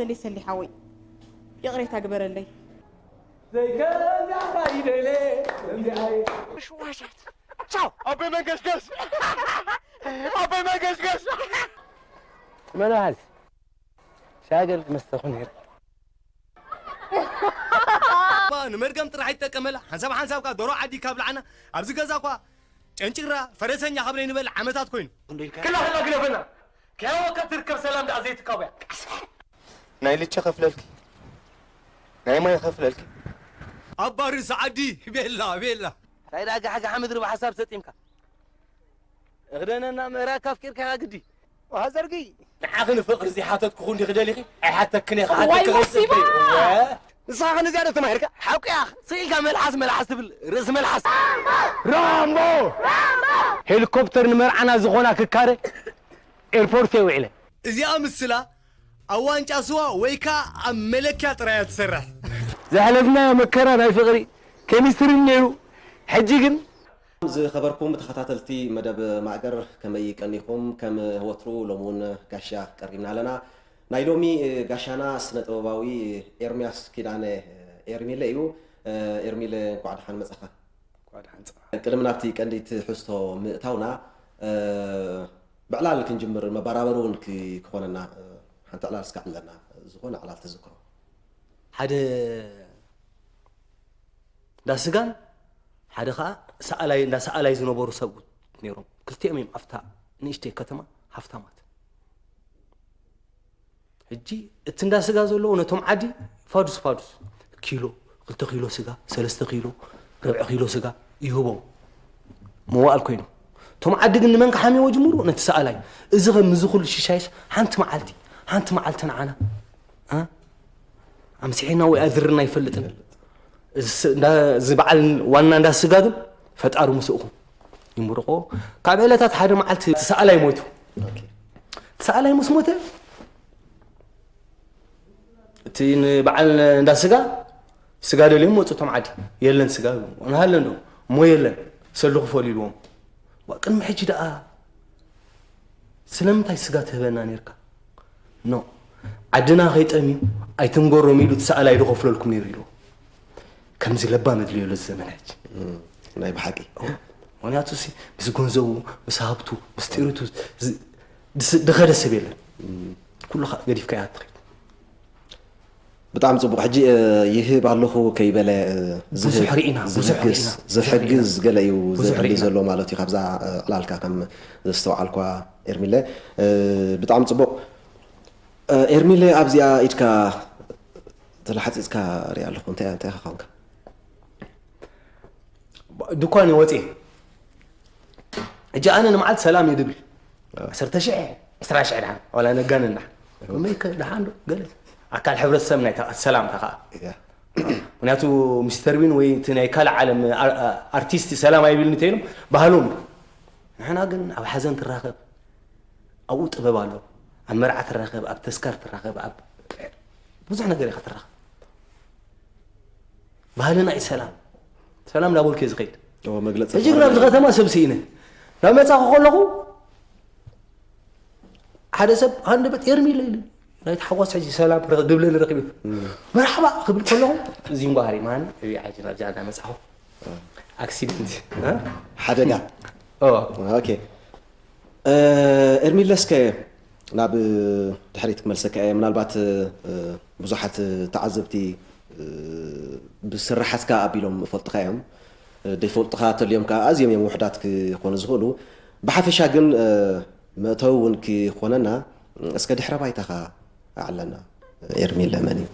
ሰሊ ሰሊ ሓወይ፣ ይቕሬታ ግበረለይ። ዘይከምዚኣ ኢደለ ከምዚኣ ቻው ኣቦይ መንገስገስ ኣቦይ መንገስገስ መን በሃል ሻገል ክመስተኹ ነይረ። ንመድገም ጥራሕ ይጠቀመላ ሓንሳብ ሓንሳብ ካብ ዶሮ ዓዲ ካብ ለዓና ኣብዚ ገዛ እኳ ጨንጭራ ፈረሰኛ ካብ ነይንበል ዓመታት ኮይኑ ክላ ክላ ግደፈና ከያወካ ትርከብ ሰላም ደኣ ዘይትካውያ ናይ ልቸ ከፍለልኪ ናይ ማይ ከፍለልኪ ኣብ ባርስ ዓዲ ቤላ ቤላ እንታይ ደኣ ጋሕጋሕ ምድሪ ብሓሳብ ሰጢምካ እኽደነና ምእራግ ካፍቂርካ ኢኻ ግዲ ዋሃ ዘርጊ ንዓኺ ንፍቕሪ ዘይሓተትኩ እንዲኺ ደሊኺ ኣይሓተክን እየ ዋይ ክሓተኪ መሲባ! ከይፅበይ እወ ንስኻ ክንዚኣ ዶ ተማሂርካ ሓቂ ኢኻ ስኢልካ መልሓስ መልሓስ ትብል ርእሲ መልሓስ ራምቦ ሄሊኮፕተር ንመርዓና ዝኾና ክካረ ኤርፖርት እየ ውዒለ። እዚኣ ምስላ ኣብ ዋንጫ ስዋ ወይ ከዓ ኣብ መለኪያ ጥራይ እያ ትሰርሕ ዘሕለፍናዮ መከራ ናይ ፍቕሪ ኬሚስትሪ ነይሩ። ሕጂ ግን ዝኸበርኩም ተኸታተልቲ መደብ ማእገር ከመይ ቀኒኹም? ከም ወትሩ ሎሚ እውን ጋሻ ቀሪብና ኣለና። ናይ ሎሚ ጋሻና ስነ ጥበባዊ ኤርሚያስ ኪዳነ ኤርሚለ እዩ። ኤርሚለ እንኳዕ ደሓን መጻኻ። እንኳዕ ደሓን ጸ ቅድሚ ናብቲ ቀንዲ ትሕዝቶ ምእታውና ብዕላል ክንጅምር መባራበሪ እውን ክኾነና ሓንቲ ዕላል እስካ ዕለና ዝኾነ ዕላል ትዝክሮ። ሓደ እንዳ ስጋን ሓደ ከዓ ሰኣላይ እንዳ ሰኣላይ ዝነበሩ ሰብ ነይሮም ክልቲኦም እዮም ኣብታ ንእሽተይ ከተማ ሃፍታማት ሕጂ እቲ እንዳ ስጋ ዘለዎ ነቶም ዓዲ ፋዱስ ፋዱስ ኪሎ ክልተ ኪሎ ስጋ ሰለስተ ኪሎ ርብዒ ኪሎ ስጋ ይህቦም መዋእል ኮይኑ እቶም ዓዲ ግን ንመን ክሓምዎ ጅምሩ ነቲ ሰኣላይ እዚ ከም ምዚ ኩሉ ሽሻይስ ሓንቲ መዓልቲ ሓንቲ መዓልቲ ንዓና ኣምስሒና ወይ ኣድርና ኣይፈልጥን እዚ በዓል ዋና እንዳ ስጋ ግን ፈጣሪ ምስእኹም ይምርቆ ካብ ዕለታት ሓደ መዓልቲ ሰኣላይ ሞይቱ ሰኣላይ ምስ ሞተ እቲ ንበዓል እንዳ ስጋ ስጋ ደልዮም መፁ እቶም ዓዲ የለን ስጋ ንሃለን ዶ እሞ የለን ሰሉ ክፈሉ ኢልዎም ቅድሚ ሕጂ ደኣ ስለምንታይ ስጋ ትህበና ነርካ ኖ ዓድና ከይጠምዩ ኣይትንገሮም ኢሉ እቲ ሰኣላይ ዝኸፍለልኩም ነይሩ ኢልዎ ከምዚ ለባም ኣድልዮ ኣሎ ዘመን ሕጂ ናይ ብሓቂ ምክንያቱ ሲ ምስ ገንዘቡ ምስ ሃብቱ ምስ ጥሪቱ ድኸደ ሰብ የለን ኩሉ ከዓ ገዲፍካ እያ ትኸድ ብጣዕሚ ፅቡቅ ሕጂ ይህብ ኣለኹ ከይበለ ብዙሕ ርኢና ብዙሕ ርኢና ዘሕግዝ ገለ እዩ ዘድሊ ዘሎ ማለት እዩ ካብዛ ዕላልካ ከም ዘስተውዓልኳ ኤርሚለ ብጣዕሚ ፅቡቅ ኤርሚለ ኣብዚኣ ኢድካ ተላሓፂፅካ ርኢ ኣለኹ እንታይ እንታይ ኸንካ ድኳን ወፂ ሕጂ ኣነ ንመዓልቲ ሰላም እዩ ድብል ዓሰርተ ሽሕ ዕስራ ሽሕ ድሓን ዋላ ነጋንና ከመይ ከ ድሓን ዶ ገለ ኣካል ሕብረተሰብ ናይ ሰላምታ ከዓ ምክንያቱ ምስ ተርቢን ወይ እቲ ናይ ካልእ ዓለም ኣርቲስት ሰላም ኣይብልን እንተኢሎም ባህሎም እዩ ንሕና ግን ኣብ ሓዘን ትራኸብ ኣብኡ ጥበብ ኣሎ ኣብ መርዓ ትራኸብ ኣብ ተስካር ትራኸብ ኣብ ብዙሕ ነገር ኢኻ ትራኸብ ባህልና እዩ ሰላም ሰላም ዳበልኩ እየ ዝኸይድ መግለፂ ሕጂ ግን ኣብዚ ከተማ ሰብ ስኢነ ናብ መፃኹ ከለኹ ሓደ ሰብ ሃንደበት ኤርሚ ኢለ ኢሉ ናይ ተሓጓስ ሕጂ ሰላም ድብለኒ ረኺበ መርሓባ ክብል ከለኹ እዚ እንጓሃሪ ማን እብይ ዓጅን ኣብዚኣ እንዳመፃኹ ኣክሲደንት ሓደጋ ኦኬ ኤርሚለስከ ናብ ድሕሪት ክመልሰካ እየ ምናልባት ብዙሓት ተዓዘብቲ ብስራሓትካ ኣቢሎም ፈልጥኻ እዮም ደይፈልጡኻ ተልዮም ከዓ ኣዝዮም እዮም ውሕዳት ክኾኑ ዝኽእሉ ብሓፈሻ ግን መእተዊ እውን ክኾነና እስከ ድሕረ ባይታኻ ኣዕለና ኤርሚለ መን እዩ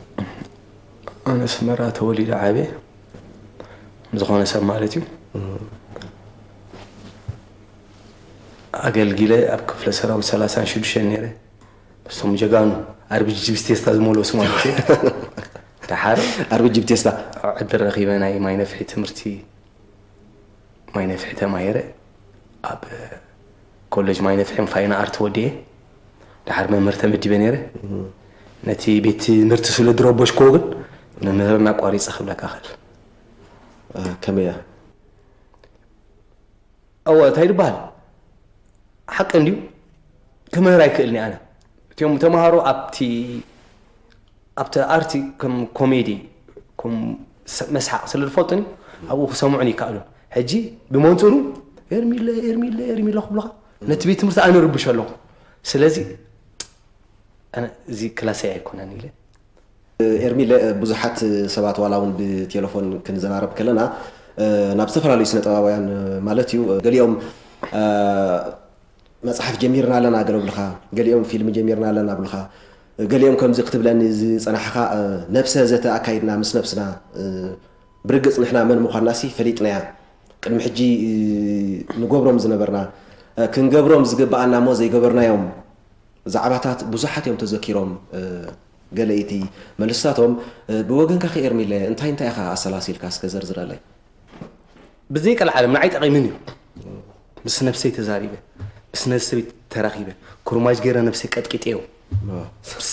ኣነ ኣስመራ ተወሊደ ዓብየ ዝኾነ ሰብ ማለት እዩ ኣገልጊለ ኣብ ክፍለ ሰራዊት ሰላሳን ሽዱሽተን ነይረ ምስቶም ጀጋኑ ኣርቢጂ ጅብስ ቴስታ ዝመለሱ ማለት እዩ ደሓር ኣርቢጂ ጅብስ ቴስታ ዕድል ረኺበ ናይ ማይ ነፍሒ ትምህርቲ ማይ ነፍሒ ተማሂረ ኣብ ኮሌጅ ማይ ነፍሒ ፋይን ኣርት ወዲኤ ደሓር መምህር ተመዲበ ነይረ ነቲ ቤት ትምህርቲ ስለ ዝረበሽክዎ ግን መምህርና ኣቋሪፀ ክብለካ ክእል ከመይ እያ እወ እንታይ ዝበሃል ሓቂ እንድዩ ክምህር ኣይክእልኒ ኣነ እቲኦም ተምሃሮ ኣብቲ ኣብቲ ኣርቲ ከም ኮሜዲ፣ ከም ስ-፣ መስሓቕ ስለ ዝፈልጡኒ፣ ኣብኡ ክሰምዑኒ ይከኣሉ። ሕጂ ብመንጽሩ፣ "ኤርሚለ፣ ኤርሚለ፣ ኤርሚለ" ክብሉኻ፣ ነቲ ቤት ትምህርቲ ኣነ ርብሽ ኣለኹ። ስለዚ፣ ኣነ እዚ ክላሰይ ኣይኮነን ኢለ። ኤርሚለ፣ ብዙሓት ሰባት ዋላ እውን ብቴሌፎን ክንዘራረብ ከለና፣ ናብ ዝተፈላለዩ ስነ ጥበባውያን ማለት እዩ፣ ገሊኦም፣ መጽሓፍ ጀሚርና ኣለና ገለ ብልኻ፣ ገሊኦም ፊልም ጀሚርና ኣለና ብልኻ፣ ገሊኦም ከምዚ ክትብለኒ ዝጸናሕኻ፣ ነብሰ ዘተ ኣካይድና ምስ ነብስና፣ ብርግጽ ንሕና መን ምዃንናሲ ፈሊጥናያ። ቅድሚ ሕጂ ንገብሮም ዝነበርና፣ ክንገብሮም ዝግብኣና እሞ ዘይገበርናዮም ዛዕባታት ብዙሓት እዮም ተዘኪሮም። ገለ እቲ መልስታቶም፣ ብወገንካ ከ ኤርሚለ፣ እንታይ እንታይ ኢኻ ኣሰላሲልካ እስከ ዘርዝረለይ? ብዘይ ቀልዓለም ንዓይ ጠቒሙኒ እዩ። ምስ ነብሰይ ተዛሪበ፣ ምስ ነብሰይ ተራኺበ፣ ኩርማጅ ገይረ ነብሰይ ቀጥቂጠዮ።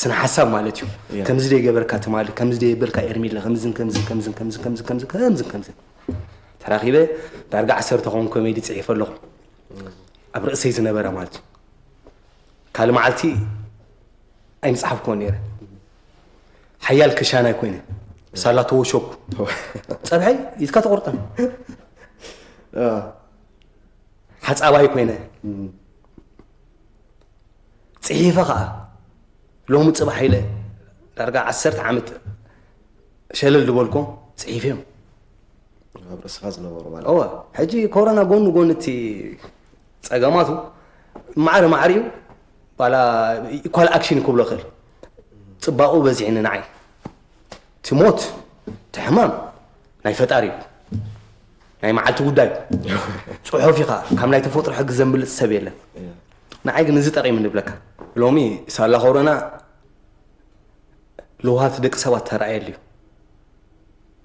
ስነ ሓሳብ ማለት እዩ። ያ። ከምዚ ደይ ገበርካ ትማሊ፣ ከምዚ ደይ የበልካ ኤርሚለ፣ ከምዝን ከምዝን ከምዝን ከምዝን ከምዝን ከምዝን ከምዝን ከምዝን። ተራኺበ ዳርጋ ዓሰርተ ኸውን ኮሜዲ ጽሒፈ ኣለኹ። ኣብ ርእሰይ ዝነበረ ማለት እዩ። ካልእ መዓልቲ ኣይምጽሓፍኩዎን ነይረ። ሓያል ከሻናይ ኮይነ። ሳላ ተወሸኩ። ጸብሐይ ኢድካ ተቆርጠን። አ። ሓጻባይ ኮይነ። እም። ጽሒፈ ኸኣ ሎሚ ጽባሕ ኢለ ዳርጋ ዓሰርተ ዓመት ሸለል ዝበልኮ ጽሒፈ እዮም። ኣብ ርእስኻ ዝነበሩ ማለት። እወ፣ ሕጂ ኮሮና ጎኒ ጎኒ እቲ ጸገማቱ ማዕረ ማዕሪኡ ዋላ ኢኳል ኣክሽን ክብሎ ክእል። ጽባቑ በዚሕኒ ንዓይ። እቲ ሞት፣ እቲ ሕማም ናይ ፈጣሪ እዩ። ናይ መዓልቲ ጉዳይ እዩ። ጽሑፍ ኢኻ፣ ካብ ናይ ተፈጥሮ ሕጊ ዘምልጥ ሰብ የለን። እያ። ንዓይ ግን እዚ ጠቒሙ ንብለካ። ሎሚ ሳላ ኮሮና ለውሃት ደቂ ሰባት ተራእየሉ እዩ።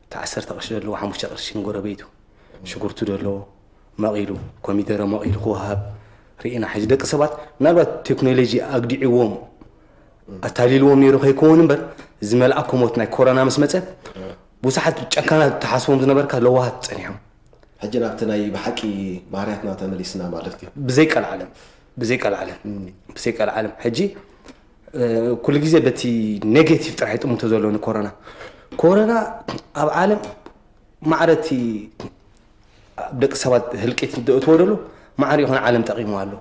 እቲ ዓሰርተ ቅርሺ ዘለዎ ሓሙሽተ ቅርሺ ንጎረቤቱ፣ ሽጉርቲ ዘለዎ መቒሉ፣ ኮሚደረ መቒሉ ክወሃብ ርኢና። ሕጂ ደቂ ሰባት ምናልባት ቴክኖሎጂ ኣግዲዕዎም፣ ኣታሊልዎም ነይሩ ከይከውን እምበር፣ እዚ መልኣኮ ሞት ናይ ኮሮና ምስ መጸ፣ ብዙሓት ጨካናት ተሓስቦም ዝነበርካ ለዋሃት ጸኒሖም። ሕጂ ናብቲ ናይ ብሓቂ ባህርያትና ተመሊስና ማለት እዩ። ብዘይ ቀልዓለም፣ ብዘይ ቀልዓለም፣ እም። ብዘይ ቀልዓለም። ሕጂ፣ እ፣ ኩሉ ግዜ በቲ ኔጌቲቭ ጥራሕ ይጥምቶ ዘሎ ንኮሮና። ኮሮና ኣብ ዓለም ማዕረ እቲ ኣብ ደቂ ሰባት ህልቂት ዘእትዎ ዘሎ ማዕረ ይኹን ዓለም ጠቒሙ ኣሎ።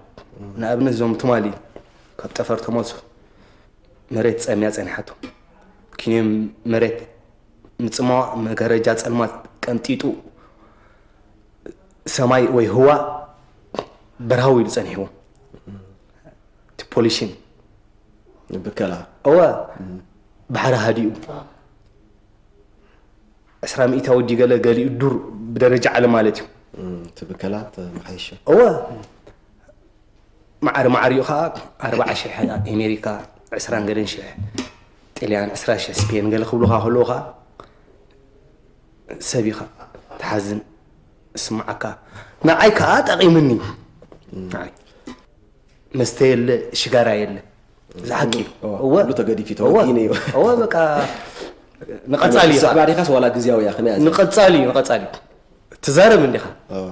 እም። ንኣብነት እዞም ትማሊ ካብ ጠፈር ተመልሱ መሬት ጸምያ ጸኒሓቶ። ኪንዮም መሬት ምጽማዋ መጋረጃ ጸልማት ቀንጢጡ ሰማይ ወይ ህዋ በርሃው ኢሉ ጸኒሕዎ። እቲ ፖሊሽን ብከላ። እወ፣ እም። ባሕሪ ሃዲኡ። ዕስራ ሚእታዊ ድዩ ገለ ገሊኡ ዱር ብደረጃ ዓለም ማለት እዩ። እም፣ እቲ ብከላ ተመሓይሸ። እወ። ማዕረ ማዕሪኡ ኸዓ ኣርባዓ ሽሕ ኣሜሪካ፣ ዕስራን ገለን ሽሕ ጥልያን፣ ዕስራ ሽሕ ስፔን ገለ ክብሉኻ ከለዉ ኸዓ ሰብ ኢኻ ትሓዝን፣ እስምዓካ። ንዓይ ከኣ ጠቒምኒ። ንዓይ መስተ የለ፣ ሽጋራ የለ። እዚ ሓቂ እዩ። እወ፣ እወ። ኩሉ ተገዲፉ እዩ፣ እወ። ተወዲእኒ እዩ። እወ፣ በቃ ንቐጻሊ እዩ። ስዕባ ዲኻስ ዋላ ግዝያዊ እያ? ከመይ እያ? ንቐጻሊ እዩ፣ ንቐጻሊ እዩ። ትዛረብ እንዲኻ። እወ።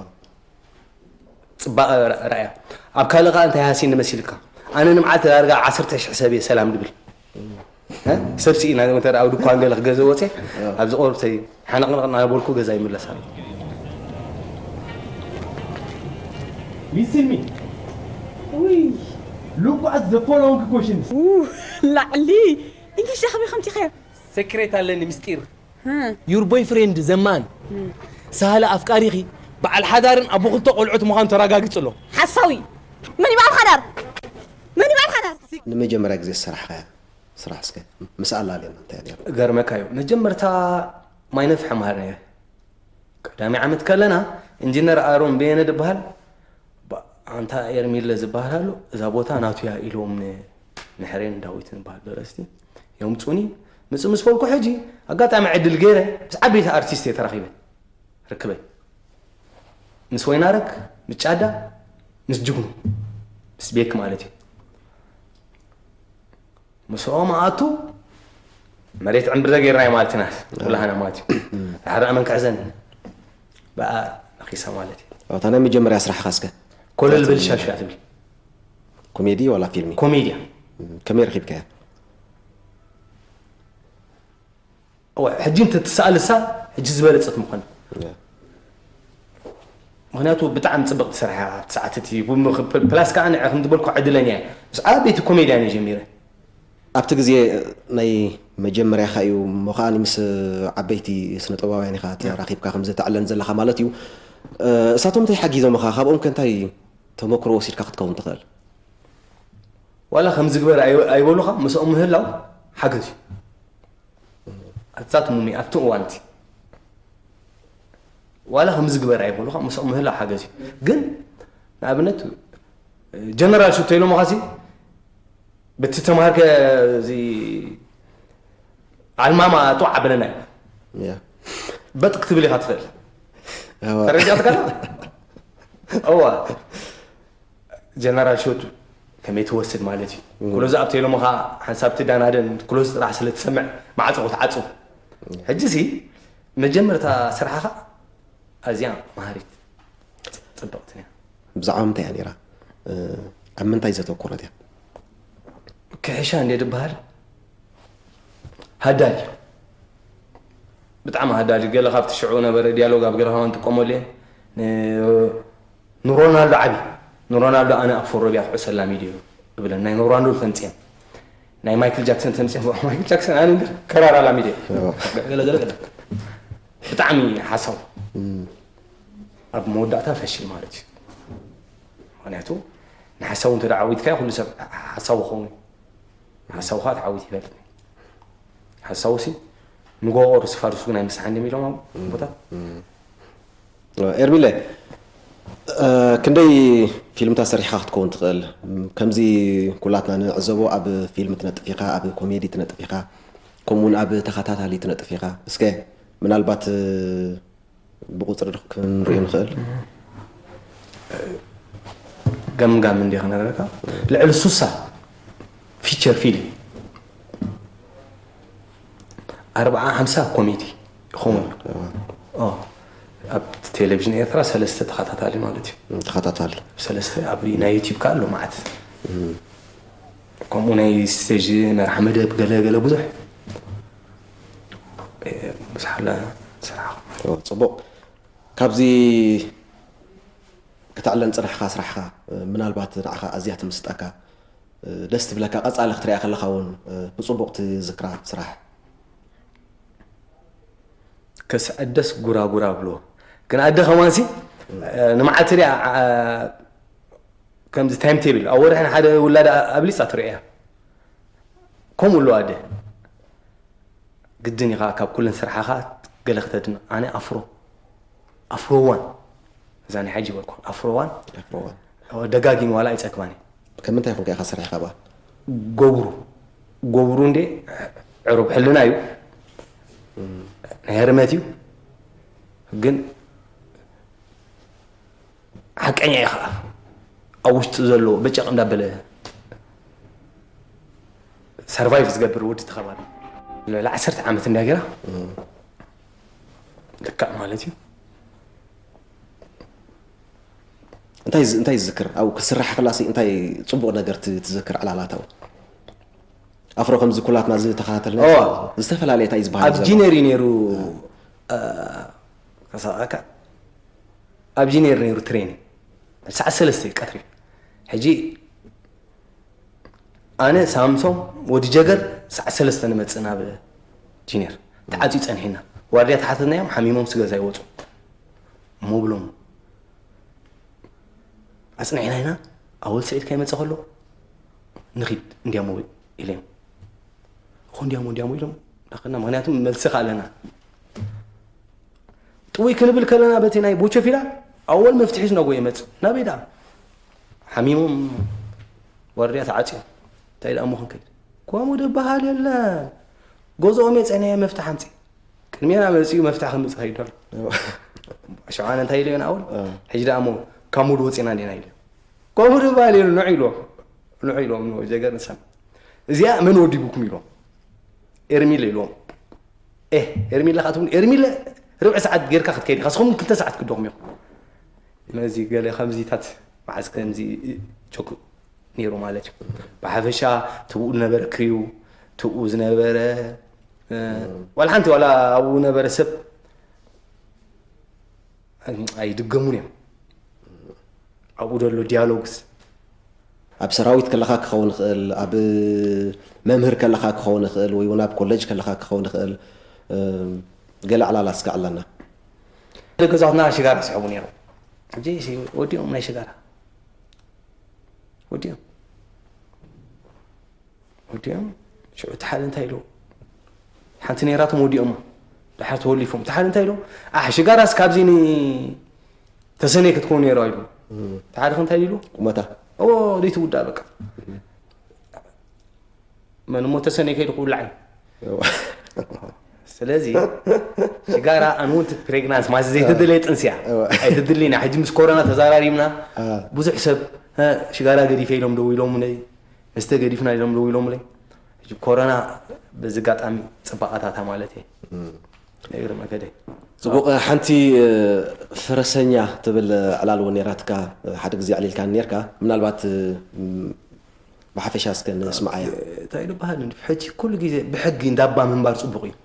ጽባቐ ረ-፣ ረኣያ። ኣብ ካልእ ከኣ እንታይ ሃሲኒ መሲልካ? ኣነ ንመዓልቲ ዳርጋ ዓሰርተ ሽሕ ሰብ እየ ሰላም ድብል። እ? ሰብ ስኢና፣ እንተ ደኣ ኣብ ድኳን ገለ ክገዝእ ወጽየ፣ እ። ኣብዚ ቆርብተይ ሓነቕነቕ እናበልኩ ገዛ ይምለስ ኣለኹ። Listen me. ውይ። Look at the following questions. ው፣ ላዕሊ። እንግሊሽ ዳኸመይ ከምቲ ኸዮ? ሰክሬት ኣለኒ ምስጢር። እ። Your boyfriend ዘማን፣ እ። ሳህለ ኣፍቃሪኺ በዓል ሓዳርን ኣቦ ክልተ ቆልዑት ምዃኑ ተረጋጊጹ ኣሎ። ሓሳዊ። መን እዩ በዓል ሓዳር? መን እዩ በዓል ሓዳር? ንመጀመርያ ግዜ ዝሰራሕካያ ስራሕ እስከ ምስ ኣላልየና እንታይ ነይሩ? እገርመካ እዩ። መጀመርታ ማይ ነፍሒ መሃር ነይረ። ቀዳሚ ዓመት ከለና ኢንጂነር ኣሮን በየነ ዝበሃል፣ ባ-፣ ኣንታ ኤርሚለ ዝበሃል ኣሎ፣ እዛ ቦታ ናቱ እያ ኢሎም ን-፣ ንሕሬን ዳዊትን ዝበሃል ደረስቲ የምጹኒ። ምጽእ ምስ በልኩ ሕጂ ኣጋጣሚ ዕድል ገይረ ምስ ዓበይቲ ኣርቲስት እየ ተራኺበ። ርክበ። ምስ ወይናረግ፣ ምስ ጫዳ፣ ምስ ጅግኑ፣ ምስ ቤክ ማለት እዩ። ምስኦም ኣቱ መሬት ዕምብረ ጌርናዮ ማለት ኢና። ኩላህና ማለት እዩ። ራሕራሕ መን ክሕዘን? ብኣ ነኺሳ ማለት እዩ። እታ ናይ መጀመርያ ስራሕኻ እስከ? ኮለል በል ሻሻ ትብል። ኮሜዲ ዋላ ፊልሚ? ኮሜድያ። ከመይ ረኺብካያ? እዋ፣ ሕጂ እንተትሰኣልሳ፣ ሕጂ ዝበለጸት ምኾነ። ምኽንያቱ ብጣዕሚ ጽብቕቲ ስራሕ እያ ኣብቲ ሰዓት እቲ። ፕ-፣ ፕላስ ከኣ ንዕ ከም ዝበልኩ ዕድለኛ እየ። ምስ ዓበይቲ ኮሜድያን እየ ጀሚረ። ኣብቲ ግዜ ናይ መጀመርያኻ እዩ እሞ ከኣ ምስ ዓበይቲ ስነ ጥበባውያን ኢኻ ተራኺብካ ከም ዝተዕለን ዘለኻ ማለት እዩ። እ፣ እሳቶም እንታይ ሓጊዞምኻ? ካብኦም ከ እንታይ ተመክሮ ወሲድካ ክትከውን ትኽእል? ዋላ ከምዚ ግበር ኣይ-፣ ኣይበሉኻ፣ ምስኦም ምህላው ሓገዝ እዩ። ኣዛትሙኒ ኣብቲ እዋን እቲ። ዋላ ከምዚ ግበር ኣይበሉኻ፣ ምስኦም ምህላው ሓገዝ እዩ። ግን ንኣብነት ጀነራል ሹቶ ኢሎምኻ ሲ፣ በቲ ተምሃርከ እዚ ዓልማማ ጥዋዕ ኣበለና እዩ። ያ። በጥ ክትብል ኢኻ ትኽእል። እዋ። ተረዲኣትካ? እዋ። ጀነራል ሹት ከመይ ትወስድ ማለት እዩ። እም። ክሎዝ ኣፕ ተይሎምኻ ሓንሳብ ትዳናደን ክሎዝ ጥራሕ ስለ ትሰምዕ ማዕጾ ክትዓጹ። ሕጂ ሲ መጀመርታ ስራሕኻ ኣዝያ መሃሪት ጽብቕትን እያ። ብዛዕባ ምንታይ እያ ነይራ? እ፣ ኣብ ምንታይ ዘተኮረት እያ? ክሕሻ እንደ ድበሃል ሃዳል እዩ። ብጣዕሚ ሃዳል እዩ። ገለ ካብቲ ሽዑ ነበረ ዲያሎግ ኣብ ገለ ከማን ጥቀመሉ እየ። ን-፣ ንሮናልዶ ዓቢ። ንሮናልዶ ኣነ ኣብ ፎሮቢያ ክዕሰላ ሚድዮ እብለን። ናይ ሮናልዶ ተምጽኤን። ናይ ማይክል ጃክሰን ተምጽኤን። ማይክል ጃክሰን ኣነ እንድር ከራር ኣላ ሚድዮ። እዎ። ገለ፣ ገለ፣ ገለ። ብጣዕሚ ሓሳው። እም። ኣብ መወዳእታ ፈሽል ማለት እዩ። ምኽንያቱ ንሓሳቡ እንተ ደኣ ዓዊትካዮ ኩሉ ሰብ ሓሳቡ ክኸውን እዩ። ሓሳቡ ከዓ ተዓዊት ይፈልጥ። ሓሳቡ ሲ ንጎ ኦር ስፋርሱ ናይ ምሳሕ እንዲም ኢሎም ኣብ እም፣ ቦታት። እም። ኤርሚለ፣ እ፣ ክንደይ ፊልምታት ሰሪሕኻ ክትከውን ትኽእል? ከምዚ ኩላትና ንዕዘቦ ኣብ ፊልም ትነጥፍ ኢኻ፣ ኣብ ኮሜዲ ትነጥፍ ኢኻ፣ ከምኡውን ኣብ ተኸታታሊ ትነጥፍ ኢኻ። እስከ ምናልባት፣ እ፣ ብቁጽሪ ዶ ክንሪኦ ንኽእል? ገምጋም እንዲ ክነግረካ፣ ልዕሊ ሱሳ ፊቸር ፊልም፣ ኣርብዓ ሓምሳ ኮሜዲ ይኸውን። እዋ። ኦ፣ ኣብ ቴሌቪዥን ኤርትራ ሰለስተ ተኸታታሊ ማለት እዩ። እም፣ ተኸታታሊ። ሰለስተ ኣብ ናይ ዩቲዩብ ከኣ ኣሎ መዓት። እም። ከምኡ ናይ ስቴጅ መርሓ መደብ ገለ ገለ ብዙሕ፣ እ፣ ብዙሕ ኣለ ስራሕ። ኦ፣ ጽቡቕ። ካብዚ ከተዕለን ጽናሕካ ስራሕካ፣ እ፣ ምናልባት ንዓኻ ኣዝያ ትምስጠካ፣ እ፣ ደስ ትብለካ፣ ቀጻሊ ክትሪኣ ከለኻ እውን፣ እ፣ ብጽቡቕ ትዝክራ ስራሕ? ከስዕደስ ጉራጉራ ብሎ። ግን ኣደ ከማንሲ፣ እ፣ ንመዓልቲ ድያ፣ እ፣ ከምዚ ታይም ቴብል፣ ኣብ ወርሒ ንሓደ ውላዳ ኣብሊጻ ትርእያ። ከምኡ ኣለዋ ኣደ። ግድን ኢኻ ካብ ኩለን ስራሓኻ ገለ ክተድንቕ። ኣነ ኣፍሮ፣ ኣፍሮ ዋን፣ እዛ ናይ ሕጂ በልኩ፣ ኣፍሮ ዋን፣ ኣፍሮ ዋን። ደጋጊም ዋላ ኣይጸግባን እዩ። ከም ምንታይ ኮንካ ኢኻ ሰሪሕካ ብኣ? ገብሩ፣ ገብሩ እንዴ ዕሩብ ሕልና እዩ። ናይ ህርመት እዩ። ግን ሓቀኛ እዩ ኸዓ። ኣብ ውሽጡ ዘሎ በጨቕ እንዳበለ ሰርቫይቭ ዝገብር ወዲ ተኸባቢ። ልዕሊ ዓሰርተ ዓመት እንዳ ገይራ። እም። ልክዕ ማለት እዩ። እንታይ ዝ-፣ እንታይ ዝዝክር? ኣብኡ ክትስራሕ ከላሲ እንታይ ጽቡቕ ነገር ት-፣ ትዝክር ዕላላት ኣብኡ? ኣፍሮ ከምዚ ኩላትና ዝተኸታተልና ኦ። ዝተፈላለየ እንታይ ዝበሃል ኣብ ዘሎ? ጂነር እዩ ነይሩ፣ እ። እ፣ ከሳቐካ። ኣብ ጂነር ነይሩ ትሬኒንግ። ሰዓት ሰለስተ እዩ ቀትሪ። ሕጂ ኣነ ሳምሶም ወዲ ጀገር ሰዓት ሰለስተ ንመጽእ ናብ ጂነር። ተዓጽዩ ጸኒሕና። ዋርድያ ተሓተትናዮም፣ ሓሚሞም ስገዛ ይወጹ። እሞ ብሎም፣ ኣጽኒዕና ኢና፣ ኣወል ስዒድ ከይመጸ ከሎ፣ ንኺድ እንዲያሞ ኢለዮም። እኮ እንዲያሞ፣ እንዲያሞ ኢሎም፣ ዳኸና፣ ምኽንያቱም መልሲ ከ ኣለና። ጥውይ ክንብል ከለና በቲ ናይ ቦቸፊላ ኣወል መፍትሒ ዝነጎ ይመጽእ። ናበይ ደኣ? ሓሚሞም ዋርድያ ተዓጽዮም። እንታይ ደኣ እሞ ክንከይድ? ኮሙ ዝበሃል የለን። ገዝኦም እየ ጸኒሐ መፍትሕ ኣምጺእ። ቅድሜና መጺኡ መፍትሕ ከምጽእ ከይዱ ኣሎ። ሸውዓነ እንታይ ኢለዮ ንኣወል? እ። ሕጂ ደኣ እሞ ካብ ሙድ ወጺና እንዲና ኢለዮ። ኮሙ ዝበሃል የለን፣ ንዑ ኢልዎም። ንዑ ኢልዎም፣ ንዑ ጀገር ንሰም። እዚኣ መን ወዲቡኩም ኢልዎም። ኤርሚለ ኢልዎም። ኤህ፣ ኤርሚለ ከኣ ትብሉ፣ ኤርሚለ ርብዒ ሰዓት ጌርካ ክትከይድ ኢኻ፣ ንስኹም ክልተ ሰዓት ክትደኽሙ ኢኹም። ነዚ ገለ ከምዚታት መዓዝ ከምዚ ጆክ ነይሩ ማለት እዩ። ብሓፈሻ ትብኡ ዝነበረ ክሪው፣ ትብኡ ዝነበረ ዋላ ሓንቲ ዋላ ኣብኡ ነበረ ሰብ ኣይድገሙን እዮም። ኣብኡ ዘሎ ዲያሎግስ ኣብ ሰራዊት ከለኻ ክኸውን ይኽእል፣ ኣብ መምህር ከለኻ ክኸውን ይኽእል፣ ወይ እውን ኣብ ኮሌጅ ከለኻ ክኸውን ይኽእል። ገለ ዕላላ እስከ ዕላና። ገዛትና ሽጋራ ስሕቡ ነይሩ። ሕጂ ወዲኦም ናይ ሽጋራ ወዲኦም ወዲኦም ሽዑ እቲ ሓደ እንታይ ኢሉ ሓንቲ ነይራቶም ወዲኦማ ድሓር ተወሊፎም እቲ ሓደ እንታይ ኢሉ ኣሕ ሽጋራስ ካብዚ ተሰነይ ክትከውን ነይሩ ኢሉ እቲ ሓደ እንታይ ኢሉ ቁመታ ኦ ዘይትውዳእ በቃ መን እሞ ተሰነይ ከይዱ ክውላዕ እዩ ስለዚ ሽጋራ ኣንውንት ፕሬግናንስ ማለት ዘይተደለየ ጥንስያ ኣይትድልና ሕጂ ምስ ኮሮና ተዛራሪብና ብዙሕ ሰብ ሽጋራ ገዲፈ ኢሎም ደው ኢሎምለይ መስተ ገዲፍና ኢሎም ደው ኢሎምለይ ሕጂ ኮሮና በዚ ኣጋጣሚ ፅባቐታታ ማለት እየ ነግር መገደይ ፅቡቕ ሓንቲ ፈረሰኛ ትብል ዕላል እውን ነራትካ ሓደ ግዜ ዕሊልካ ነርካ ምናልባት ብሓፈሻ እስከ ንስምዓያ። እንታይ ዝበሃል ሕጂ ኩሉ ግዜ ብሕጊ እንዳባ ምንባር ፅቡቕ እዩ።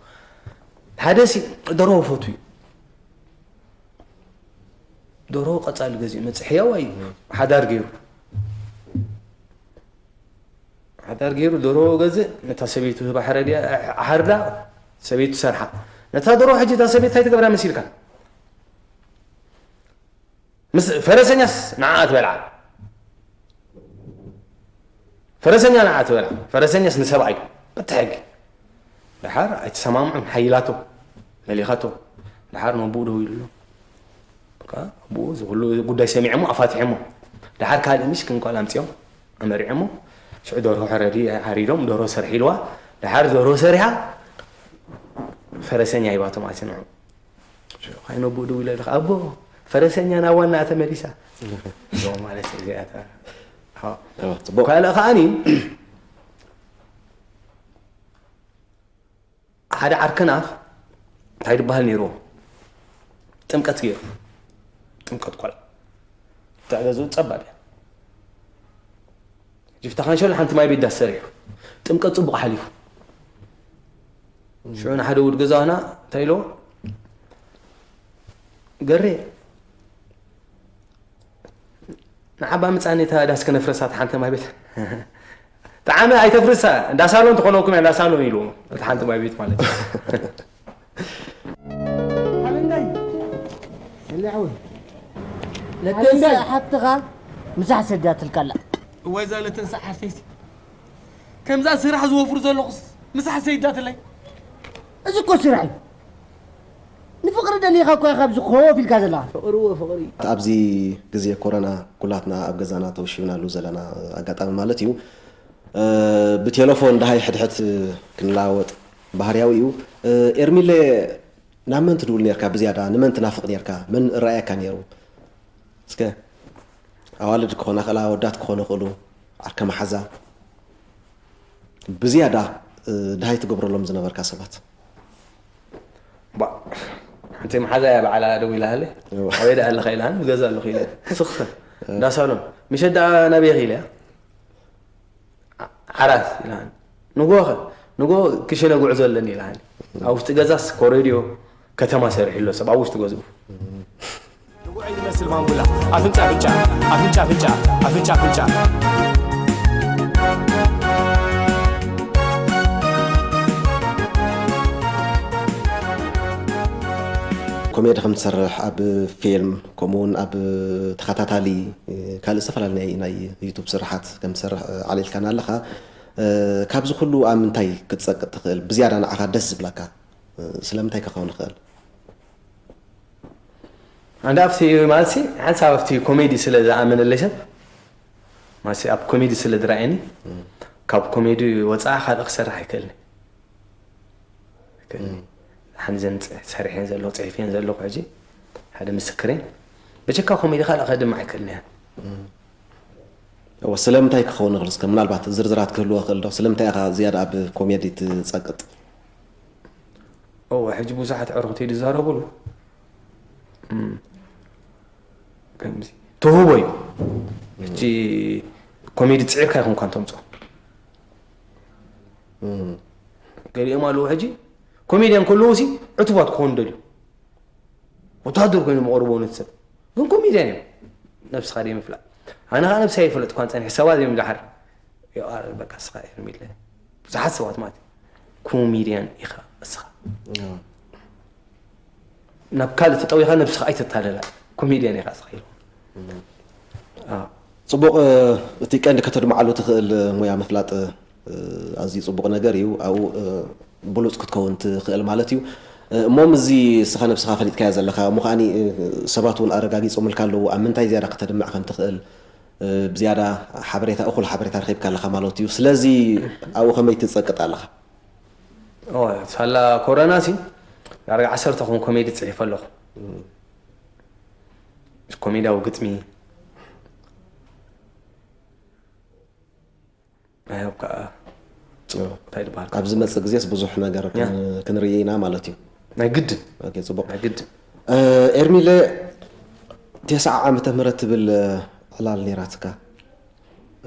ሓደ ሲ ደርሆ ፈቱ እዩ። ደርሆ ቀፃሊ ገዚኡ መፅእ ሕያዋይ እዩ። ሓዳር ገይሩ ሓዳር ገይሩ ደርሆ ገዝእ ነታ ሰበይቱ ህባ ሕረድያ ሓርዳ ሰበይቱ ሰርሓ ነታ ደርሆ ሕጂ እታ ሰበይት እንታይ ትገብራ መሲልካ? ምስ ፈረሰኛስ ንዓኣ ትበልዓ ፈረሰኛ ንዓኣ ትበልዓ ፈረሰኛስ ንሰብኣይ በቲ ሕጊ ደሓር ኣይተሰማምዑን ሓይላቶ መሊኻቶ ደሓር ነብኡ ደው ኢሉ ኣሎ ብኡ ዝኩሉ ጉዳይ ሰሚዐሞ ኣፋቲሐሞ ደሓር ካልእ ሚስክን ኳል ኣምፅኦም ኣመሪዐሞ ሽዑ ደርሆ ሕረዲ ሓሪዶም ደርሆ ሰርሒ ኢልዋ ደሓር ደርሆ ሰሪሓ ፈረሰኛ ሂባቶ ማለት እዩ ንዑ ካይነቦ ደው ኢለ ኣለኹ ኣቦ ፈረሰኛ ናብ ዋና ተመሊሳ ማለት እዚኣታ ጽቡቅ ካልእ ከዓኒ ሓደ ዓርክን ኣፍ እንታይ ዝበሃል ነይርዎ ጥምቀት ገይሩ ጥምቀት ቆልዓ እታ ገዝኡ ጸባብ እያ ጅፍታ ካንሸሎ ሓንቲ ማይ ቤት ዳስ ሰሪሑ ጥምቀት ጽቡቕ ሓሊፉ ሽዑ ንሓደ ውድ ገዛና እንታይ ኢሎ ገሬ ንዓባ ምጻኒ እታ ዳስ ክነፍረሳ እታ ሓንቲ ማይ ቤት ጣዕሚ ኣይተፍርሳ እንዳ ሳሎን ትኾነኩም እያ እንዳ ሳሎን ኢሉ እታ ሓንቲ ማይ ቤት ማለት እዩ ሓበንጋይ ሰሊዐ እውን ለተንሳ ሓብትኻ ምሳሕ ሰዳትልካላ እዋይ እዛ ለተንሳ ሓፍተይሲ ከምዛ ስራሕ ዝወፍሩ ዘለኹስ ምሳሕ ሰይዳትለይ እዚ እኮ ስራሕ እዩ ንፍቕሪ ደሊኻ እኮ ኢኻ ኣብዚ ኮፍ ኢልካ ዘለኻ ፍቕሪ እዎ ፍቕሪ ኣብዚ ግዜ ኮረና ኩላትና ኣብ ገዛና ተወሺብናሉ ዘለና ኣጋጣሚ ማለት እዩ ብቴሌፎን ደሃይ ሕድሕድ ክንለዋወጥ ባህርያዊ እዩ። ኤርሚለ ናብ መን ትድውል ነርካ ብዝያዳ ንመን ትናፍቕ ነርካ መን እረኣየካ ነይሩ እስከ ኣዋልድ ክኾና ክእላ ኣወዳት ክኾኑ ክእሉ ዓርከ መሓዛ ብዝያዳ ድሃይ ትገብረሎም ዝነበርካ ሰባት ሓንቲ መሓዛ እያ በዓላ ደው ኢላ ሃለ ኣበይ ደኣ ኣለኻ ኢላ ገዛ ኣለኹ ኢለ ስኽፈ እንዳሳሎን ምሸት ደኣ ናበይ ኢለ ዓራት ኢላኒ ንጎኸ ንጎ ክሽነ ጉዕዞ ኣለኒ ኢላኒ ኣብ ውሽጢ ገዛስ ኮረድዮ ከተማ ሰሪሑ ኣሎ ሰብ ኣብ ውሽጢ ገዝኡ ንጉዕ ዝመስል ማንቡላ ኣፍንጫ ኣፍንጫ ኣፍንጫ ኣፍንጫ ኣፍንጫ ኣፍንጫ ኮሜዲ ከም ትሰርሕ ኣብ ፊልም ከምኡ እውን ኣብ ተኸታታሊ ካልእ ዝተፈላለዩ ናይ ዩቱብ ስራሓት ከም ትሰርሕ ዓሊልካና ኣለኻ። ካብዚ ኩሉ ኣብ ምንታይ ክትጸቅጥ ትኽእል? ብዝያዳ ንዓኻ ደስ ዝብለካ ስለምንታይ ክኸውን ይኽእል? ኣንዳ ኣብቲ ማለት ሓንሳብ ኣብቲ ኮሜዲ ስለ ዝኣመነለይ ሰብ ማለት ኣብ ኮሜዲ ስለ ዝረኣየኒ ካብ ኮሜዲ ወፃኢ ካልእ ክሰርሕ ኣይክእልን ሓንዘን ሰሪሐን ዘለኹ ፅሒፈን ዘለኹ ሕጂ ሓደ ምስክሬን ብጀካ ኮሜዲ ካልእ ከድምዕ ኣይክእልን እያ እወ ስለምንታይ ክኸውን ይኽእል እስከ ምናልባት ዝርዝራት ክህልዎ ይኽእል ዶ ስለምንታይ ኢኻ ዝያዳ ኣብ ኮሜዲ ትጸቅጥ እወ ሕጂ ብዙሓት ዕርኽቲ ዝዛረብሉ ከምዚ ተውህቦ እዩ ሕጂ ኮሜዲ ፅዒርካ ይኹንኳ እንተምፅኦ ገሊኦም ኣለዉ ሕጂ ኮሜድያን ከለዉ ሲ ዕቱባት ክኾኑ ደልዩ። ወታደር ኮይኑ መቕርቦ ነቲ ሰብ። ግን ኮሜድያን እዮም። ነብስኻ ደይ ምፍላጥ። ኣነ ኸዓ ነብሰይ ኣይፈለጥኳን ጸኒሐ። ሰባት እዮም ደሓር። ዩ ኣር በቃ እስኻ ኤርሚለ። ብዙሓት ሰባት ማለት እዩ። ኮሜድያን ኢኻ እስኻ። ናብ ካልእ ተጠዊኻ ነብስኻ ኣይተታለላ። ኮሜድያን ኢኻ እስኻ ኢሉ። ኣዎ። ጽቡቕ፣ እ፣ እቲ ቀንዲ ከተድምዓሉ ትኽእል ሙያ ምፍላጥ፣ እ፣ ኣዝዩ ጽቡቕ ነገር እዩ። ኣብኡ፣ እ፣ ብሉጽ ክትከውን ትኽእል ማለት እዩ። እ፣ እሞ ምስዚ እስኻ ነብስኻ ፈሊጥካዮ ዘለኻ፣ እሞ ከኣኒ፣ እ፣ ሰባት እውን ኣረጋጊጾምልካ ኣለዉ፣ ኣብ ምንታይ ዝያዳ ከተድምዕ ከም ትኽእል፣ እ፣ ብዝያዳ ሓበሬታ፣ እኹል ሓበሬታ ረኺብካ ኣለኻ ማለት እዩ። ስለዚ ኣብኡ ከመይ ትጸቅጥ ኣለኻ? ኦ፣ ሳላ ኮሮና ሲ ዳርጋ ዓሰርተ ኹን ኮሜዲ ጽሒፈ ኣለኹ። ኮሜድያዊ ግጥሚ። ኣይ፣ ኣብ ከኣ ጽቡቕ፣ እንታይ ዝበሃል? ኣብ ዝመጽእ ግዜስ ብዙሕ ነገር ያ። ክን-፣ ክንርኢ ኢና ማለት እዩ። ናይ ግድን። ኦኬ፣ ጽቡቕ። ናይ ግድን። እ፣ ኤርሚለ፣ ተስዓ ዓመተ ምህረት ትብል፣ እ፣ ዕላል ነይራትካ።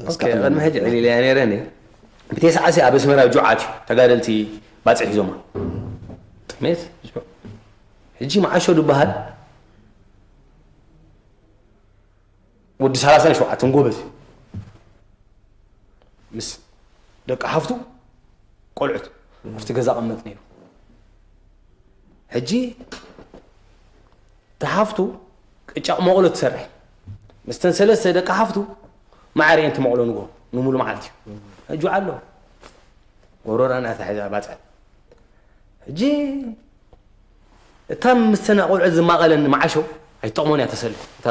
እስከ ኦኬ፣ ዕላል ቅድሚ ሕጂ ዕሊለያ ነይረ እኔ። ብተስዓ ሲ ኣብ ኣስመራ ጁዓት እዩ፣ ተጋደልቲ ባጽዕ ሒዞማ። ጥሜት፣ ሕጂ መዓሾ ዝበሃል ወዲ ሰላሳን ሸውዓተን ጎበዝ እዩ። ምስ ደቂ ሓፍቱ ቆልዑት ኣብቲ ገዛ ቀመጥ ነይሩ። ሕጂ እታ ሓፍቱ ቅጫቕ መቑሎ ትሰርሕ። ምስተን ሰለስተ ደቂ ሓፍቱ ማዕረ እየን ትመቑሎ ንጎ ንሙሉ መዓልቲ እዩ። ሕጂ ኣሎ። ጎሮራ እናተሓዛ ባጽዕ። ሕጂ እታ ምስተን ቆልዑት ዝማቐለን መዓሾ ኣይትጠቕሞን እያ ተሰልፍ። እታ፣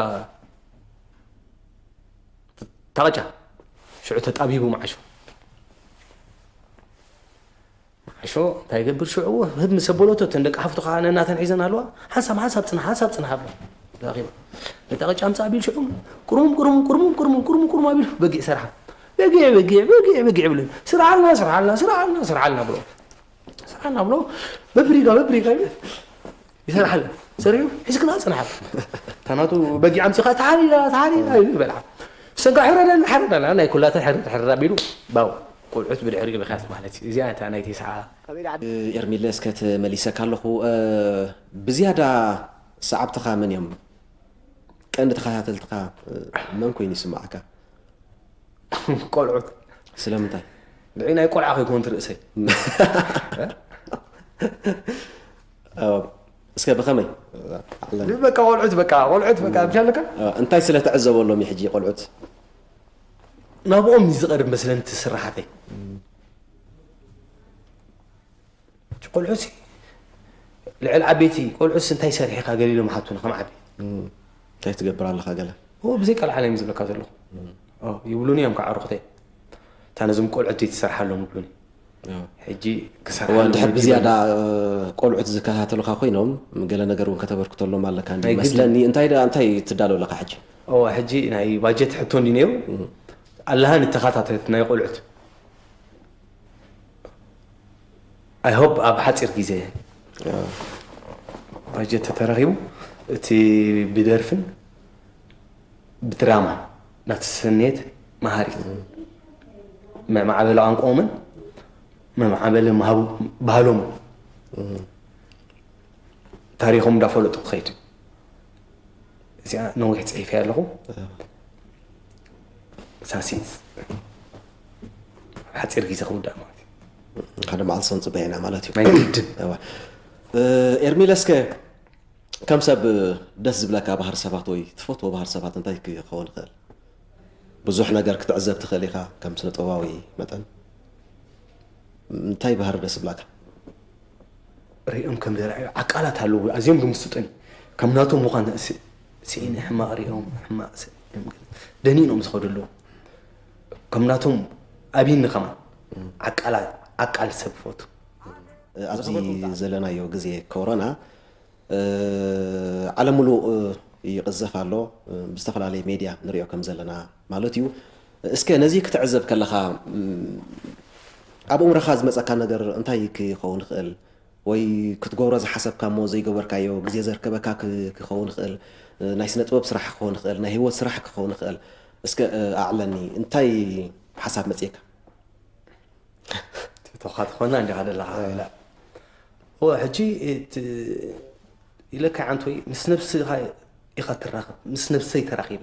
እታ ቅጫ ሽዑ ተጣቢቡ መዓሾ። መዓሾ እንታይ ይገብር ሽዑ? ህብ ምስ ኣበለቶ እተን ደቂ ሓፍቱ ኸዓ ነናተን ሒዘን ኣለዋ። ሓንሳብ፣ ሓንሳብ ጽናሕ፣ ሓንሳብ ጽናሕ ኣብላ። ረኺባ። እታ ቅጫ ኣምጽእ ኣቢሉ ሽዑ ቁርሙም፣ ቁርሙም፣ ቁርሙም፣ ቁርሙም፣ ቁርሙም፣ ቁርሙም ኣቢሉ በጊዕ ሰርሓ። በጊዕ፣ በጊዕ፣ በጊዕ፣ በጊዕ ይብለን። ስርሓልና፣ ስርሓልና፣ ስርሓልና፣ ስርሓልና ብሎ። ስርሓልና ብሎ። በብሪጋ፣ በብሪጋ ይብል። ይሰርሓል። ሰሪሑ ሒዝክና ጽንሓል። እታ ናቱ በጊዕ ኣምጺኻ ተሓሪዳ፣ ተሓሪዳ ኢሉ ይበልዓ። ብሰንካ ሕረደን፣ ሕረደን፣ ናይ ኩላተን ሕረድ፣ ሕረድ ኣቢሉ ባው። ቆልዑት ብድሕሪኡ ምኽያት ማለት እዩ። እዚኣ እታ ናይ ተስዓ። ኤርሚለ፣ እስከ ተመሊሰካ ኣለኹ። እ፣ ብዝያዳ ሰዓብትኻ መን እዮም? ቀንዲ ተኸታተልትኻ፣ እ፣ መን ኮይኑ ይስምዓካ? ቆልዑት። ስለምንታይ? ንዒ ናይ ቆልዓ ከይኮንት ርእሰይ። ኣዎ። እስከ ብኸመይ? ዓለም። በቃ ቆልዑት፣ በቃ ቆልዑት፣ በቃ ብቻ ኣለካ? ኣዎ። እንታይ ስለ ትዕዘበሎም እዩ ሕጂ ቆልዑት? ናብኦም እዩ ዝቐርብ መስለኒ እቲ ስራሓተይ። ቆልዑሲ ልዕሊ ዓበይቲ ቆልዑስ እንታይ ሰሪሕኻ ገለ ኢሎም ሓቱና ከም ዓበይቲ። እም፣ እንታይ ትገብር ኣለኻ ገለ? ኦ፣ ብዘይ ቃል ዓለም ዝብለካ ዘለኹ። እም። ኦ፣ ይብሉኒ እዮም ከዓ ኣዕሩኽተይ። እታ ነዞም ቆልዑት ዘይትሰርሓሎም ይብሉኒ። እዎ። ሕጂ ክሰርሓሎም እዋ፣ እንድሕር ይብሉኒ። ብዝያዳ፣ እ፣ ቆልዑት ዝከታተሉኻ ኮይኖም፣ ገለ ነገር እውን ከተበርክተሎም ኣለካ እንዲ ናይ ግድን። መስለኒ። እንታይ ደኣ፣ እንታይ ትዳሎ ኣለኻ ሕጂ? ኦ፣ ሕጂ ናይ ባጀት ሕቶ እንዲ ነይሩ። እም። ኣለሃ ንተኸታተልት ናይ ቆልዑት። I hope ኣብ ሓጺር ግዜ ኣዎ። ባጀት ተተረኺቡ እቲ ብደርፍን ብድራማን እናተሰነየት መሃሪት መማዕበሊ ቋንቋኦምን መማዕበሊ መሃቡ-፣ ባህሎምን እም። ታሪኾም እንዳፈለጡ ክኸይድ። እዚኣ ነዊሕ ጽሒፈያ ኣለኹ። ኣዎ። ሳሲት ሓጺር ግዜ ክውዳእ ማለት እዩ። ሓደ መዓልቲ ሰንጽበ ኢና ማለት እዩ። ናይ ግድን። ኣዋ። እ፣ ኤርሚለ፣ እስከ ከም ሰብ ደስ ዝብለካ ባህሪ ሰባት ወይ ትፈትዎ ባህሪ ሰባት እንታይ ክኸውን ይኽእል? ብዙሕ ነገር ክትዕዘብ ትኽእል ኢኻ ከም ስነ ጥበባዊ መጠን። እንታይ ባህሪ ደስ ዝብላካ? ሪኦም ከም ዘርኣዩ ዓቃላት ኣለዉ፣ ኣዝዮም ዝምስጡኒ። ከም ናቶም ምዃን ስ-፣ ስኢነ ሕማቕ ሪኦም፣ ሕማቕ ስ-፣ ደኒኖም ዝኸዱ ኣለዉ። ከም ናቶም ኣብይኒ ከማን እም። ዓቃላት፣ ዓቃል ሰብ ፈቱ። ኣብዚ ዘለናዮ ግዜ ኮሮና፣ እ፣ ዓለም ምሉእ፣ እ፣ ይቕዘፍ ኣሎ። እ፣ ብዝተፈላለየ ሜድያ ንሪኦ ከም ዘለና ማለት እዩ። እስከ ነዚ ክትዕዘብ ከለኻ፣ እም፣ ኣብ እምሮኻ ዝመጸካ ነገር እንታይ ክኸውን ይኽእል? ወይ ክትገብሮ ዝሓሰብካ እሞ ዘይገበርካዮ፣ ግዜ ዘርከበካ ክ-፣ ክኸውን ይኽእል፣ እ፣ ናይ ስነ ጥበብ ስራሕ ክኸውን ይኽእል፣ ናይ ህይወት ስራሕ ክኸውን ይኽእል። እስከ፣ እ፣ ኣዕለኒ፣ እንታይ ሓሳብ መጺኤካ? ተተኻ ትኾና እንዲኻ ዘለኻ ኢላ። እወ፣ ሕጂ እቲ ኢለካ ዓንቶይ ምስ ነብስኻ ኢኻ ትራኸብ፣ ምስ ነብሰይ ተራኺበ።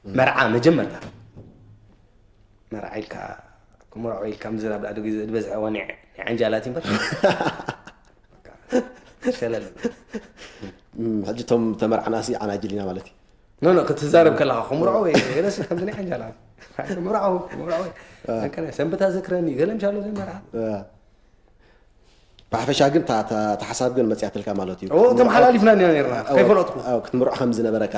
መርዓ መጀመርታ መርዓ ኢልካ ክምርዖ ኢልካ ምዝራብ ዳኣ ግዜ ዝበዝሐ እዋ ናይ ናይ ዓንጃላት እዩ እምበር። ሸለል። እም፣ ሕጂ እቶም ተመርዓናሲ ዓናጅል ኢና ማለት እዩ። ኖ ኖ ክትዛረብ ከለኻ ክምርዖ ወይ ገለሲ ከምዚ ናይ ዓንጃላት ክምርዖ ክምርዖ ወይ ሰንበታ ዘክረኒ ገለ ምሻሎ ዘይመርዓ። ብሓፈሻ ግን እታ ሓሳብ ግን መፅያትልካ ማለት እዩ። ተመሓላሊፍና ኢና ነርና ከይፈለጥኩ። ክትምርዖ ከም ዝነበረካ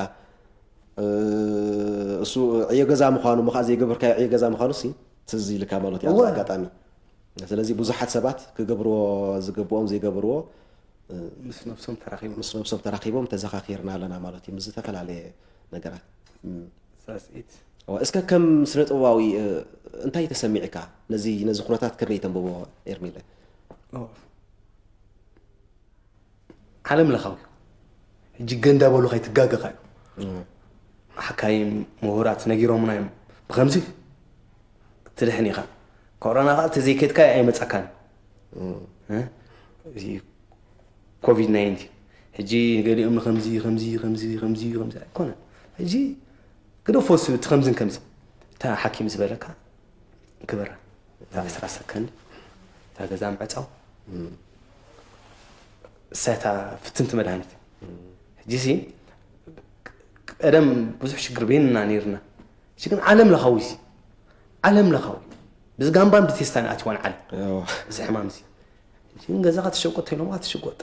እሱ ዕዮ ገዛ ምዃኑ ምኻ ዘይገበርካዮ ዕዮ ገዛ ምዃኑ ሲ ትዝ ኢልካ ማለት እዩ ኣብዚ ኣጋጣሚ። ስለዚ ብዙሓት ሰባት ክገብርዎ ዝገብኦም ዘይገብርዎ ምስ ነብሶም ተራኺቦም ምስ ነብሶም ተራኺቦም ተዘኻኺርና ኣለና ማለት እዩ ምስ ዝተፈላለየ ነገራት። ሳስኢት እዋ፣ እስከ ከም ስነ ጥበባዊ እንታይ ተሰሚዕካ? ነዚ ነዚ ኩነታት ከመይ ተንብቦ ኤርሚለ? ዓለም ለኻዊ ሕጂ ገንዳ በሉ ከይትጋገኻ እዩ። ሓካይም ምሁራት ነጊሮምና እዮም። ብከምዚ ትድሕን ኢኻ። ኮሮና ከዓ ተዘይከድካ ኣይመፀካን። ኮቪድ ናይንቲን ሕጂ ገሊኦም ንከምዚ ከምዚ ከምዚ ከምዚ ከምዚ ኣይኮነን። ሕጂ ግደፎ ስ እቲ ከምዝን ከምዚ እታ ሓኪም ዝበለካ ግበራ። እታ ዕስራ ሰከንድ እታ ገዛ ምዕፃው እሳታ ፍትንቲ መድሃኒት። ሕጂ ሲ ቀደም ብዙሕ ሽግር ቤንና ነይርና። ሕጂ ግን ዓለም ለኻዊ ሲ ዓለም ለኻዊ ብዝጋምባን ብቴስታን ኣትዋን ዓለም እዚ ሕማም ሲ ሕጂ ግን ገዛኻ ተሸቆጥ ኢሎም ኣትሽቆጥ።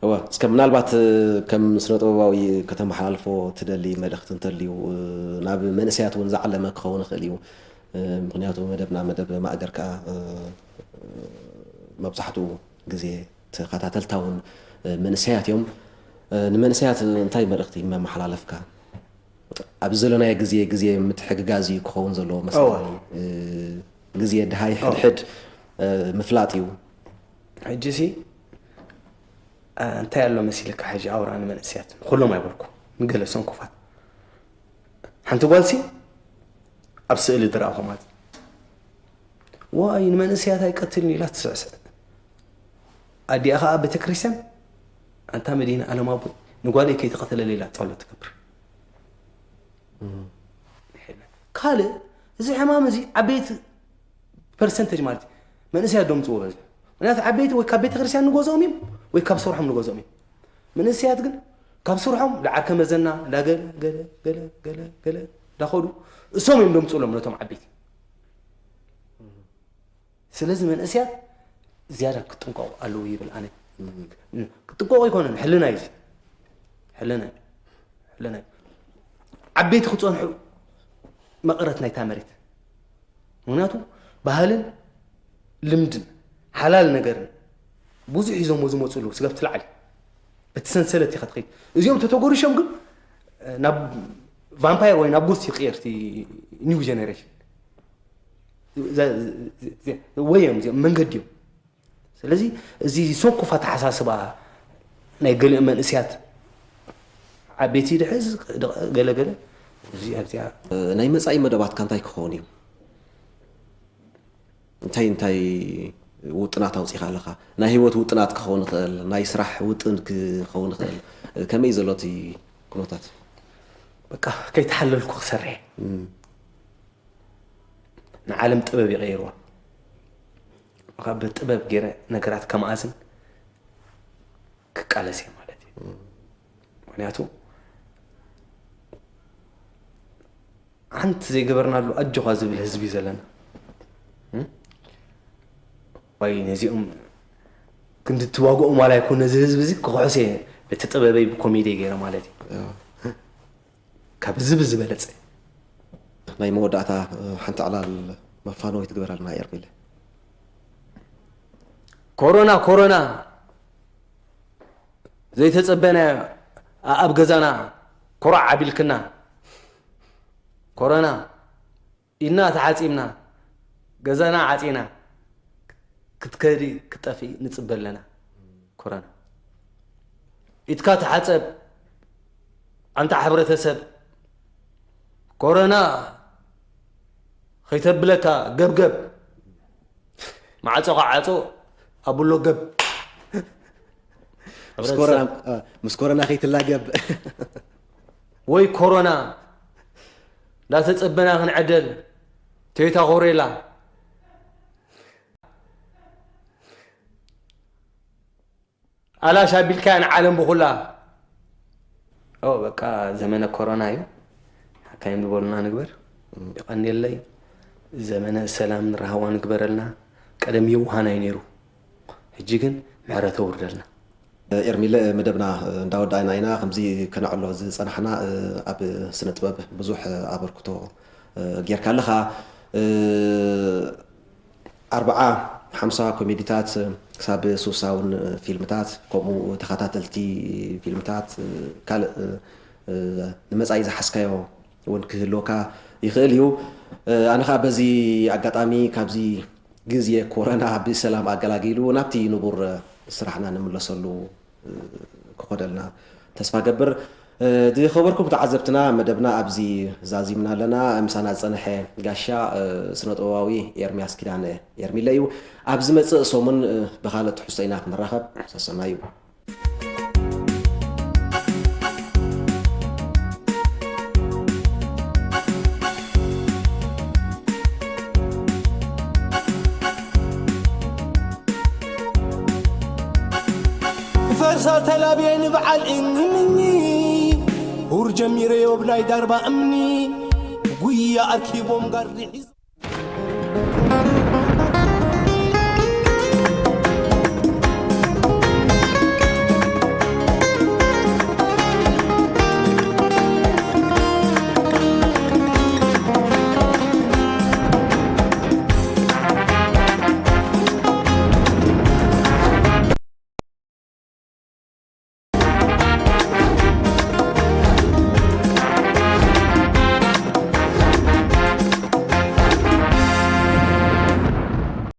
እወ እስከ ምናልባት ከም ስነ ጥበባዊ ከተመሓላልፎ ትደሊ መልእኽቲ እንተልዩ ናብ መንእሰያት እውን ዝዓለመ ክኸውን ይኽእል እዩ። ምክንያቱ መደብና መደብ ማእገር ከዓ መብዛሕትኡ ግዜ ተኸታተልታ እውን መንእሰያት እዮም። ንመንእሰያት እንታይ መልእኽቲ መመሓላለፍካ? ኣብዚ ዘለናዮ ግዜ ግዜ ምትሕግጋዝ እዩ ክኸውን ዘለዎ መስለኒ። ግዜ ድሃይ ሕድሕድ ምፍላጥ እዩ። ሕጂ ሲ እንታይ ኣሎ መሲልካ ሕጂ ኣውራ ንመንእስያት ንኩሎም ኣይበልኩ ንገለ ሰንኮፋት ሓንቲ ጓልሲ ኣብ ስእሊ ድረኣኹማት ዋይ ንመንእስያት ኣይቀትልን ኢላ ትስዕስዕ ኣዲኣ ከዓ ቤተክርስትያን ኣንታ መዲና ኣለማቦይ ንጓለይ ከይተቐተለለ ኢላ ጸሎት ትገብር ካልእ እዚ ሕማም እዚ ዓበይቲ ፐርሰንተጅ ማለት እዩ መንእሰያት ዶም ፅዎ በዚ ምክንያቱ ዓበይቲ ወይ ካብ ቤተክርስትያን ንገዝኦም እዮም ወይ ካብ ስርሖም ንገዝኦም እዮም መንእሰያት ግን ካብ ስርሖም ዳዓርከ መዘና ዳገለ ገለ ገለ ገለ ገለ ዳኸዱ እሶም እዮም ዶምፅሎም ነቶም ዓበይቲ ስለዚ መንእሰያት ዝያዳ ክጥንቀቑ ኣለዉ ይብል ኣነ ክጥንቀቑ ኣይኮነን ሕልና እዩ ሕልና ሕልና ዓበይቲ ክፀንሑ መቐረት ናይታ መሬት ምክንያቱ ባህልን ልምድን ሓላል ነገርን ብዙሕ ሒዞሞ ዝመፁሉ ስጋብ ትላዓሊ በቲ ሰንሰለት ኢኻ ትኸይድ እዚኦም ተተጎሪሾም ግን ናብ ቫምፓየር ወይ ናብ ጎስት ይቕየር ኒው ጀነሬሽን ወዮም እዚኦም መንገዲ እዮም ስለዚ እዚ ሰንኮፍ ኣተሓሳስባ ናይ ገሊኦም መንእስያት ዓበይቲ ድሕዝ ገለገለ እዚ ኣብዚኣ ናይ መፃኢ መደባትካ እንታይ ክኸውን እዩ እንታይ እንታይ ውጥናት ኣውፂኻ ኣለኻ ናይ ህይወት ውጥናት ክኸውን ይኽእል ናይ ስራሕ ውጥን ክኸውን ይኽእል ከመይ ዘሎ እቲ ኩነታት በቃ ከይተሓለልኩ ክሰርሕ ንዓለም ጥበብ ይቐይርዋ ካብ ጥበብ ገይረ ነገራት ከመኣዝን ክቃለስ እየ ማለት እዩ ምክንያቱ ሓንቲ ዘይገበርናሉ ኣጆኻ ዝብል ህዝቢ ዘለና ወይ ነዚኦም ክንዲ ትዋግኦም ዋላ ይኮን ነዚ ህዝቢ እዚ ክኽሑስ እየ በቲ ጥበበይ ብኮሜዲ ገይረ ማለት እዩ ካብ ዝብ ዝበለፀ ናይ መወዳእታ ሓንቲ ዕላል መፋነወይ ትግበረልና ኤርሚለ ኮሮና ኮሮና ዘይተፀበናዮ ኣብ ገዛና ኮራዕ ኣቢልክና ኮሮና ኢድና ተሓፂብና ገዛና ዓፂና ክትከዲ ክትጠፍኢ ንፅበ ኣለና ኮሮና ኢድካ ተሓፀብ ኣንታ ሕብረተሰብ ኮሮና ከይተብለካ ገብገብ ማዕጾ ከዓጾ ኣብሎ ገብ። ምስ ኮሮና እ፣ ምስ ኮሮና ከይትላገብ። ወይ ኮሮና እንዳተጸበና ክንዕደል ቶዮታ ኮሬላ ኣላሽ ኣቢልካያ ንዓለም ብኹላ። ኦ በቃ ዘመነ ኮሮና እዩ። ሓካይም ዝበሉና ንግበር። የቐንየለይ። ዘመነ ሰላምን ራህዋን ንግበረልና። ቀደም የውሃና እዩ ነይሩ። ሕጂ ግን ምሕረት ኣውርደልና። ኤርሚለ፣ መደብና እንዳወዳእና ኢና። ከምዚ ከነዕሎ ዝጸናሕና ኣብ ስነ ጥበብ ብዙሕ ኣበርክቶ ጌርካ ኣለኻ። ኣርብዓ ሓምሳ ኮሜዲታት ክሳብ ሱሳውን ፊልምታት፣ ከምኡ ተኸታተልቲ ፊልምታት፣ ካልእ ንመጻኢ ዝሓዝካዮ እውን ክህልወካ ይኽእል እዩ። ኣነ ኸኣ በዚ ኣጋጣሚ ካብዚ ግዜ ኮረና ብሰላም ኣገላጊሉ ናብቲ ንቡር ስራሕና ንምለሰሉ ክኾደልና ተስፋ ገብር። ዝኸበርኩም ተዓዘብትና፣ መደብና ኣብዚ ዛዚምና ኣለና። ምሳና ዝጸንሐ ጋሻ ስነ ጥበባዊ ኤርሚያስ ኪዳነ ኤርሚለ እዩ። ኣብ ዝመጽእ ሰሙን ብኻልእ ትሕዝቶ ኢና ክንራኸብ። ሰሰናዩ። ፈርሳ ተላብየ ንበዓል እምኒ፣ ሁር ጀሚረዮ ብናይ ዳርባ እምኒ፣ ጉያ ኣርኪቦም ጋሪ ሒዝ